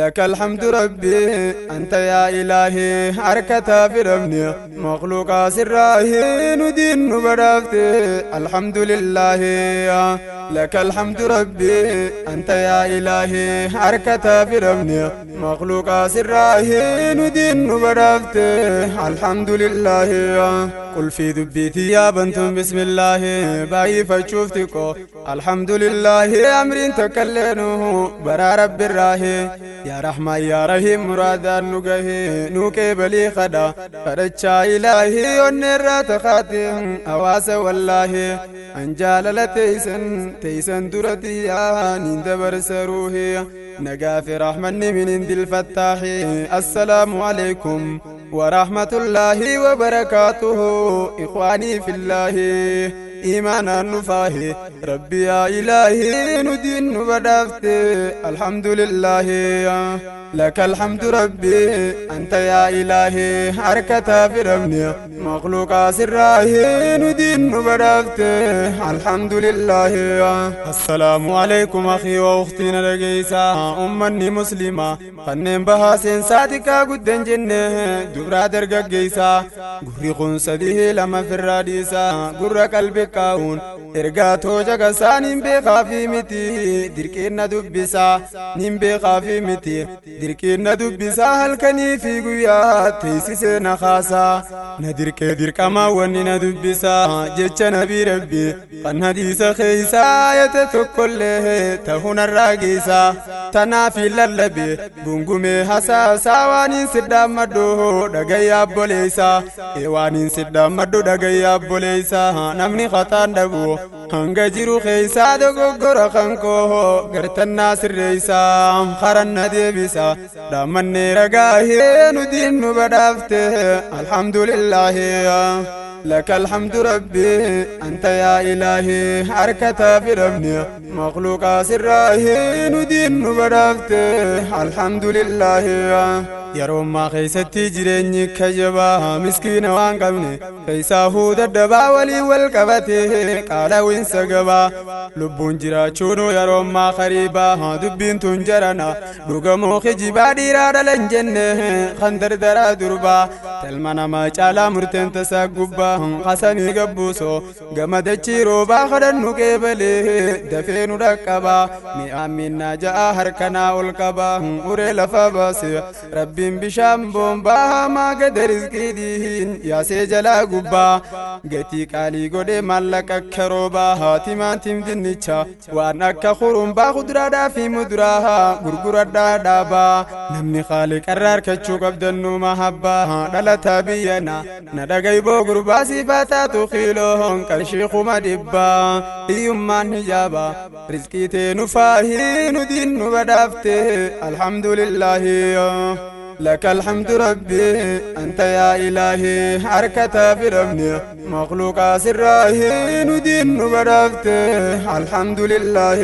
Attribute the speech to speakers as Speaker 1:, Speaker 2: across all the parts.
Speaker 1: لك الحمد ربي أنت يا إلهي حركة في ربني مخلوق سراه ندين بدافت الحمد لله لك الحمد ربي أنت يا إلهي حركة في ربني مخلوق سراه ندين بدافت الحمد لله قل في دبيتي يا بنتم بسم الله باي فشوفتكو الحمد لله أمر تكلنه برا رب الراهي يا رحمة يا رحيم مرادا نقه نوكي بلي خدا فرجا إلهي ونرى تخاتم أواس والله أنجال تيسن تيسن درتي يا نندبر سروهي نقاف رحمن من عند الفتاح السلام عليكم ورحمة الله وبركاته إخواني في الله إيمانا نفاهي ربي يا إلهي ندين بدافت الحمد لله لك الحمد ربي أنت يا إلهي حركة في ربني مخلوق سراه ندين بدافت الحمد لله السلام عليكم أخي وأختي نرجيسا أمني مسلمة فنن بها سنساتك قدن جنة دبرا درجيسا قري خنسده لما في الراديسا قر قلبي كاون إرقاتو جغسا نمبي خافي متي دركينا دبسا نمبي خافي متي دركينا دبسا هلكني في قويا تيسيسنا خاصا ندرك دركما وننا دبسا جتش نبي ربي فنهديس خيسا يتتكله تهون الراقيسا تنافي للبي قنقمي حساسا وانين سدام مدو دقيا بوليسا وانين سدام مدو دقيا بوليسا نمني خطان دبو hanga jiru keessa dogoggora kan koo gartannaa sirreessa karanna deebisa dhaamannee ragaahee nutiin nu badhaafte alhamdulillaahi لك الحمد ربي أنت يا إلهي حركة في ربني مخلوق سراه ندين بدافت الحمد لله yeroo ammaa keessatti jireenyi kajabaa miskiina waan qabne keessaahuu daddabaa waliin wal qabate qaalawinsa gabaa lubbuun jiraachuun yeroo ammaa qariibaa dubbiin tun jarana dhugamoo kijibaa dhiiraa dhala hin jenne kan dardaraa durbaa talma namaa caalaa murteen tasaa gubbaa qasamii gabbuusoo gamadachii roobaa kadhannu qeebalee dafee nu dhaqqabaa mi'aan minnaa ja'a harkanaa ol qabaa uree lafa baase rabbi bishaan bombaa hamaa gada rizqiidhiin yaasee jalaa gubbaa gatii qaalii godhee maallaqa akka roobaa timaatim dinnicha waan akka hurumbaa kuduraadhaa fi muduraa gurguradhaa dhaabaa namni haaliqarraa harkachuu qabdannu mahabbaa dhalataa biyyana na dhagayboo gurbaa siifaa taatu kiiloon qarshii 500 hiyyummaan hijaabaa rizqii tee nufaahii nutiin nu badhaafte alhamdulillaahi لك الحمد ربي أنت يا إلهي حركة في ربني مخلوق سراه ندين بدافت الحمد لله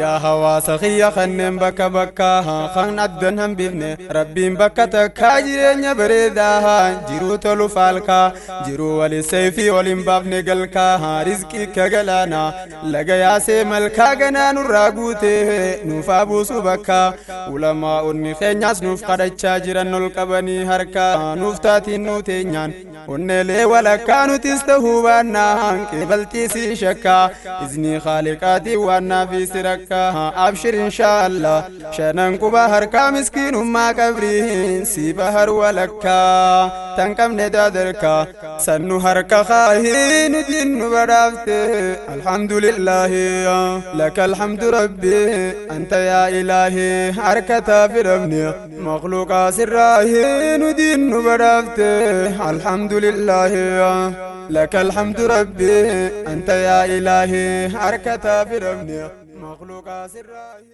Speaker 1: يا هوا سخي خنم بك بكا خن أدنهم بابني ربي بكتك جيرين بريدا جيرو تلو فالكا جيرو ولسيفي ولمبابني قلكا رزقي كجلانا لقى يا سيملكا جنان الراقوتي نوفابو سبكا ولما أني خنياس نوف قدتش jiran ol qabanii harkaa nuuf taatiin nu teenyaan onneelee walakkaa nutis ta'uu baannaan qeebaltiisii shakkaa iznii haaliqaatii waannaa fi sirakkaa abshir inshaallah shanan quba harkaa miskiinummaa qabriin si bahar walakkaa tan qabne daadarkaa sannu harka kaahii nutiin nu badhaafte alhamdulillaahi laka alhamdu rabbi anta yaa ilaahi harkataa fi rabni مخلوق سراه ندين بدافت الحمد لله لك الحمد ربي أنت يا إلهي حركة في ربني مخلوق سراه.